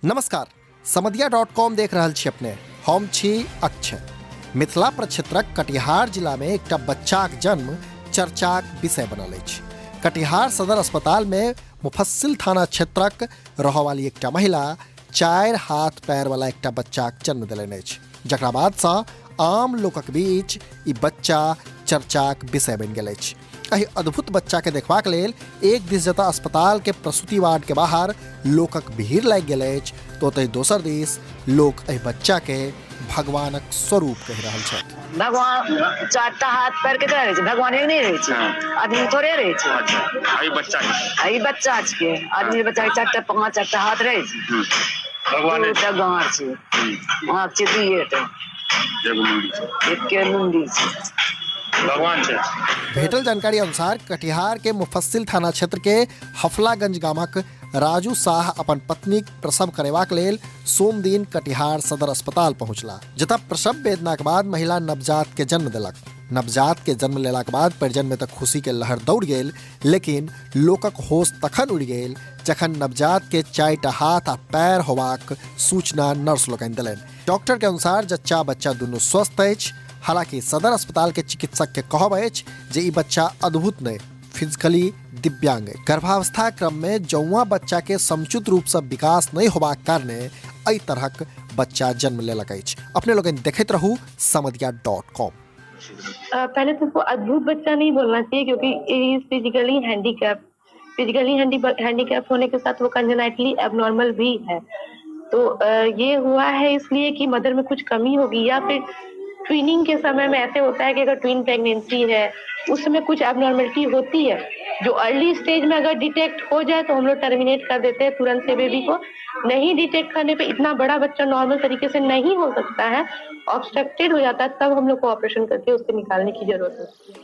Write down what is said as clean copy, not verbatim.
नमस्कार, समदिया .com देख रहल छी अपने। हम छी अक्षय। मिथिला प्रक्षेत्रक कटिहार जिलामे एकटा बच्चाक जन्म चर्चाक विषय बनल अछि। कटिहार सदर अस्पतालमे मुफस्सिल थाना क्षेत्रक रहऽवाली एकटा महिला 4 हाथ पैर वाला एकटा बच्चाक जन्म देलनि अछि, जकरा बादसँ आम लोकक बीच ई बच्चा चर्चाक विषय बनि गेल अछि। एहि अद्भुत बच्चा के देखबाक लेल एक दिस जतऽ अस्पताल के प्रसूति वार्ड के बाहर लोकक भीड़ लागि गेल अछि, तऽ ओतहि दोसर दिस लोक एहि बच्चा के भगवानक स्वरूप कहि रहल छथि। भगवान 4टा हाथ पैर केकरा रहै छै? भगवाने नहि रहै छै, आदमी थोड़े रहै छै। अच्छा, आ ई बच्चा छै। आ ई बच्चा छियै। आदमी बच्चा के 4टा 5 4टा हाथ रहै छै। भगवाने 2टा गाँठ छै, आँख छै 2टा, एगो मुंडी छै, एके मुंडी छै। भगवान छै। भेटल जानकारी अनुसार कटिहार के मुफस्सिल थाना क्षेत्र के हफलागंज गामक राजू साह अपन पत्नी प्रसव करेबाक लेल सोमदिन कटिहार सदर अस्पताल पहुंचला, जतऽ प्रसव वेदना के बाद महिला नवजात के जन्म देलक। नवजात के जन्म लेलाक बाद परिजन में तऽ खुशी के लहर दौड़ गेल, लेकिन लोकक होश तखन उड़ि गेल जखन नवजात के 4टा हाथ आ पैर होबाक सूचना नर्स लोकनि देलनि। डॉक्टर के अनुसार जच्चा बच्चा दुनू स्वस्थ अछि। हालांकि सदर अस्पताल के चिकित्सक के कहब अछि जे ई बच्चा अद्भुत नहि, फिजिकली दिव्यांग अछि। गर्भावस्था क्रम में जौआ बच्चा के समुचित रूप से विकास नहीं होबाक कारणे एहि तरहक बच्चा जन्म लेलक अछि। अपने लोकनि देखैत रहू समदिया .com। पहले तो उसको अद्भुत बच्चा नहीं बोलना चाहिए, क्योंकि he is physically handicap. Physically handicap होने के साथ वो कंजेनाइटली एबनॉर्मल भी है। तो ये हुआ है इसलिए कि मदर में कुछ कमी होगी, या फिर ट्विनिंग के समय में ऐसे होता है कि अगर ट्विन प्रेगनेंसी है उसमें कुछ एबनॉर्मलिटी होती है जो अर्ली स्टेज में अगर डिटेक्ट हो जाए तो हम लोग टर्मिनेट कर देते हैं तुरंत से बेबी को। नहीं डिटेक्ट करने पे इतना बड़ा बच्चा नॉर्मल तरीके से नहीं हो सकता है, ऑब्स्ट्रक्टेड हो जाता है, तब हम लोग को ऑपरेशन करके उससे निकालने की जरूरत होती है।